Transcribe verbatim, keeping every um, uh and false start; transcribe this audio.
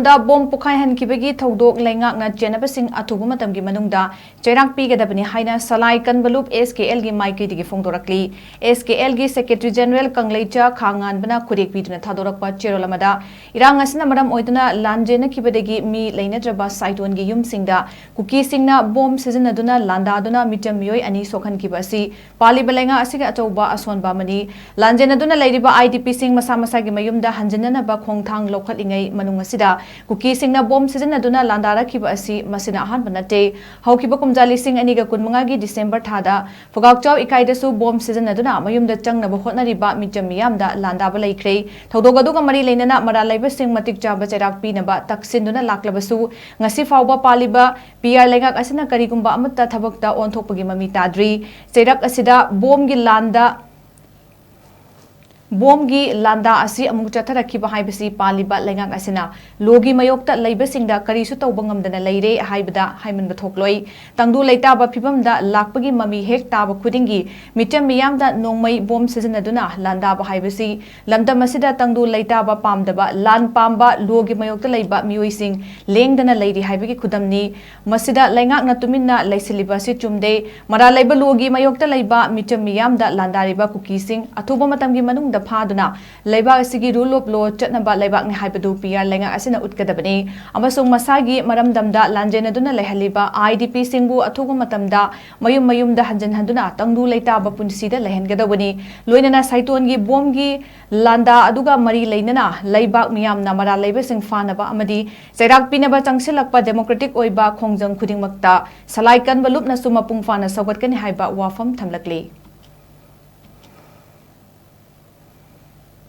ꯗ bomb ꯄꯣꯈꯥꯏꯍꯟꯈꯤꯕꯒꯤ ꯊꯧꯗꯣꯛ ꯂꯩꯉꯥꯛꯅ ꯆꯦꯟꯅꯕꯁꯤꯡ ꯑꯊꯨꯕ ꯃꯇꯝꯒꯤ ꯃꯅꯨꯡꯗ ꯆꯩꯔꯥꯛ ꯄꯤꯒꯗꯕꯅꯤ ꯍꯥꯏꯅ ꯁꯂꯥꯏ ꯀꯟꯕ ꯂꯨꯞ ꯑꯦꯁ ꯀꯦ ꯑꯦꯜꯒꯤ ꯃꯥꯏꯀꯩꯗꯒꯤ ꯐꯣꯡꯗꯣꯔꯛꯂꯤ꯫ ꯑꯦꯁ ꯀꯦ ꯑꯦꯜꯒꯤ ꯁꯦꯀ꯭ꯔꯦꯇꯔꯤ ꯖꯦꯅꯔꯦꯜ ꯀꯪꯂꯩꯆꯥ ꯈꯥ ꯉꯥꯟꯕꯅ ꯈꯨꯗꯦꯛ ꯄꯤꯗꯨꯅ ꯊꯥꯗꯣꯔꯛꯄ ꯆꯦꯔꯣꯜ ꯑꯃꯗ, ꯏꯔꯥꯡ ꯑꯁꯤꯅ ꯃꯔꯝ ꯑꯣꯏꯗꯨꯅ ꯂꯥꯟꯖꯦꯟꯅꯈꯤꯕꯗꯒꯤ ꯃꯤ ꯂꯩꯅꯗ꯭ꯔꯕ ꯁꯥꯏꯇꯣꯟꯒꯤ ꯌꯨꯝꯁꯤꯡꯗ ꯀꯨꯀꯤꯁꯤꯡꯅ ꯕꯣꯝ ꯁꯤꯖꯤꯟꯅꯗꯨꯅ ꯂꯥꯟꯗꯥꯗꯨꯅ ꯃꯤꯆꯝ ꯃꯤꯑꯣꯏ ꯑꯅꯤ ꯁꯣꯛꯍꯟꯈꯤꯕ ꯑꯁꯤ ꯄꯥꯜꯂꯤꯕ ꯂꯩꯉꯥꯛ ꯑꯁꯤꯒꯤ ꯑꯆꯧꯕ ꯑꯁꯣꯟꯕ ꯑꯃꯅꯤ꯫ ꯂꯥꯟꯖꯦꯟꯅꯗꯨꯅ ꯂꯩꯔꯤꯕ ꯑꯥꯏ ꯗꯤ ꯄꯤꯁꯤꯡ ꯃꯁꯥ ꯃꯁꯥꯒꯤ ꯃꯌꯨꯝꯗ ꯍꯟꯖꯤꯟꯅꯅꯕ ꯈꯣꯡꯊꯥꯡ ꯂꯧꯈꯠꯂꯤꯉꯩ ꯃꯅꯨꯡ ꯑꯁꯤꯗ ꯀꯨꯀꯤꯁꯤꯡꯅ ꯕꯣꯝ ꯁꯤꯖꯤꯟꯅꯗꯨꯅ ꯂꯥꯟꯗꯥꯔꯛꯈꯤꯕ ꯑꯁꯤ ꯃꯁꯤꯅ ꯑꯍꯥꯟꯕ ꯅꯠꯇꯦ꯫ ꯍꯧꯈꯤꯕ ꯀꯨꯝꯖꯥ ꯂꯤꯁꯤꯡ ꯑꯅꯤꯒ ꯀꯨꯟꯃꯉꯥꯒꯤ ꯗꯤꯁꯦꯝꯕꯔ ꯊꯥꯗ ꯐꯨꯒꯥꯛꯆꯥꯎ ꯏꯀꯥꯏꯗꯁꯨ ꯕꯣꯝ ꯁꯤꯖꯤꯟꯅꯗꯨꯅ ꯃꯌꯨꯝꯗ ꯆꯪꯅꯕ ꯍꯣꯠꯅꯔꯤꯕ ꯃꯤꯆꯝ ꯃꯤꯌꯥꯝꯗ ꯂꯥꯟꯗꯥꯕ ꯂꯩꯈ꯭ꯔꯦ꯫ ꯊꯧꯗꯣꯛ ꯑꯗꯨꯒ ꯃꯔꯤ ꯂꯩꯅꯅ ꯃꯔꯥꯜ ꯂꯩꯕꯁꯤꯡ ꯃꯇꯤꯛ ꯆꯥꯕ ꯆꯩꯔꯥꯛ ꯄꯤꯅꯕ ꯇꯛꯁꯤꯟꯗꯨꯅ ꯂꯥꯛꯂꯕꯁꯨ, ꯉꯁꯤ ꯐꯥꯎꯕ ꯄꯥꯜꯂꯤꯕ ꯄꯤ ꯑꯥꯔ ꯂꯩꯉꯥꯛ ꯑꯁꯤꯅ ꯀꯔꯤꯒꯨꯝꯕ ꯑꯃꯠꯇ ꯊꯕꯛꯇ ꯑꯣꯟꯊꯣꯛꯄꯒꯤ ꯃꯃꯤ ꯇꯥꯗ꯭ꯔꯤ꯫ ꯆꯩꯔꯥꯛ ꯑꯁꯤꯗ ꯕꯣꯝꯒꯤ ꯂꯥꯟꯗ, ꯕꯣꯝꯒꯤ ꯂꯥꯟꯗꯥ ꯑꯁꯤ ꯑꯃꯨꯛ ꯆꯠꯊꯔꯛꯈꯤꯕ ꯍꯥꯏꯕꯁꯤ ꯄꯥꯜꯂꯤꯕ ꯂꯩꯉꯥꯛ ꯑꯁꯤꯅ ꯂꯣꯒꯤ ꯃꯥꯌꯣꯛꯇ ꯂꯩꯕꯁꯤꯡꯗ ꯀꯔꯤꯁꯨ ꯇꯧꯕ ꯉꯝꯗꯅ ꯂꯩꯔꯦ ꯍꯥꯏꯕꯗ ꯍꯥꯏꯃꯟꯕ ꯊꯣꯛꯂꯣꯏ꯫ ꯇꯪꯗꯨ ꯂꯩꯇꯥꯕ ꯐꯤꯕꯝꯗ ꯂꯥꯛꯄꯒꯤ ꯃꯃꯤ ꯍꯦꯛ ꯇꯥꯕ ꯈꯨꯗꯤꯡꯒꯤ ꯃꯤꯆꯝ ꯃꯤꯌꯥꯝꯗ ꯅꯣꯡꯃꯩ ꯕꯣꯝ ꯁꯤꯖꯤꯟꯅꯗꯨꯅ ꯂꯥꯟꯗꯥꯕ ꯍꯥꯏꯕꯁꯤ ꯂꯝꯗꯝ ꯑꯁꯤꯗ ꯇꯪꯗꯨ ꯂꯩꯇꯥꯕ ꯄꯥꯝꯗꯕ, ꯂꯥꯟ ꯄꯥꯝꯕ, ꯂꯣꯒꯤ ꯃꯥꯌꯣꯛꯇ ꯂꯩꯕ ꯃꯤꯑꯣꯏꯁꯤꯡ ꯂꯦꯡꯗꯅ ꯂꯩꯔꯤ ꯍꯥꯏꯕꯒꯤ ꯈꯨꯗꯝꯅꯤ꯫ ꯃꯁꯤꯗ ꯂꯩꯉꯥꯛꯅ ꯇꯨꯃꯤꯟꯅ ꯂꯩꯁꯤꯜꯂꯤꯕ ꯑꯁꯤ ꯆꯨꯝꯗꯦ꯫ ꯃꯔꯥꯜ ꯂꯩꯕ ꯂꯣꯒꯤ ꯃꯥꯌꯣꯛꯇ ꯂꯩꯕ ꯃꯤꯆꯝ ꯃꯤꯌꯥꯝꯗ ꯂꯥꯟꯗꯥꯔꯤꯕ ꯀꯨꯀꯤꯁꯤꯡ ꯑꯊꯨꯕ ꯃꯇꯝꯒꯤ ꯃꯅꯨꯡꯗ ꯐꯥꯗꯨꯅ ꯂꯩꯕꯥꯛ ꯑꯁꯤꯒꯤ rule of law ꯆꯠꯅꯕ ꯂꯩꯕꯥꯛꯅꯤ ꯍꯥꯏꯕꯗꯨ ꯄꯤ ꯑꯥꯔ ꯂꯩꯉꯥꯛ ꯑꯁꯤꯅ ꯎꯠꯀꯗꯕꯅꯤ꯫ ꯑꯃꯁꯨꯡ ꯃꯁꯥꯒꯤ ꯃꯔꯝꯗꯝꯗ ꯂꯥꯟꯖꯦꯟꯅꯗꯨꯅ ꯂꯩꯍꯜꯂꯤꯕ ꯑꯥꯏ ꯗꯤ ꯄꯤꯁꯤꯡꯕꯨ ꯑꯊꯨꯕ ꯃꯇꯝꯗ ꯃꯌꯨꯝ ꯃꯌꯨꯝꯗ ꯍꯟꯖꯤꯟ ꯍꯟꯗꯨꯅ ꯇꯪꯗꯨ ꯂꯩꯇꯥꯕ ꯄꯨꯟꯁꯤꯗ ꯂꯩꯍꯟꯒꯗꯧꯕꯅꯤ꯫ ꯂꯣꯏꯅꯅ ꯁꯥꯏꯇꯣꯟꯒꯤ ꯕꯣꯝꯒꯤ ꯂꯥꯟꯗꯥ ꯑꯗꯨꯒ ꯃꯔꯤ ꯂꯩꯅꯅ ꯂꯩꯕꯥꯛ ꯃꯤꯌꯥꯝꯅ ꯃꯔꯥꯜ ꯂꯩꯕꯁꯤꯡ ꯐꯥꯅꯕ ꯑꯃꯗꯤ ꯆꯩꯔꯥꯛ ꯄꯤꯅꯕ ꯆꯪꯁꯤꯜꯂꯛꯄ democratic ꯑꯣꯏꯕ ꯈꯣꯡꯖꯪ ꯈꯨꯗꯤꯡꯃꯛꯇ ꯁꯂꯥꯏ ꯀꯟꯕ ꯂꯨꯞꯅꯁꯨ ꯃꯄꯨꯡ ꯐꯥꯅ ꯁꯧꯒꯠꯀꯅꯤ ꯍꯥꯏꯕ ꯋꯥꯐꯝ ꯊꯝꯂꯛꯂꯤ꯫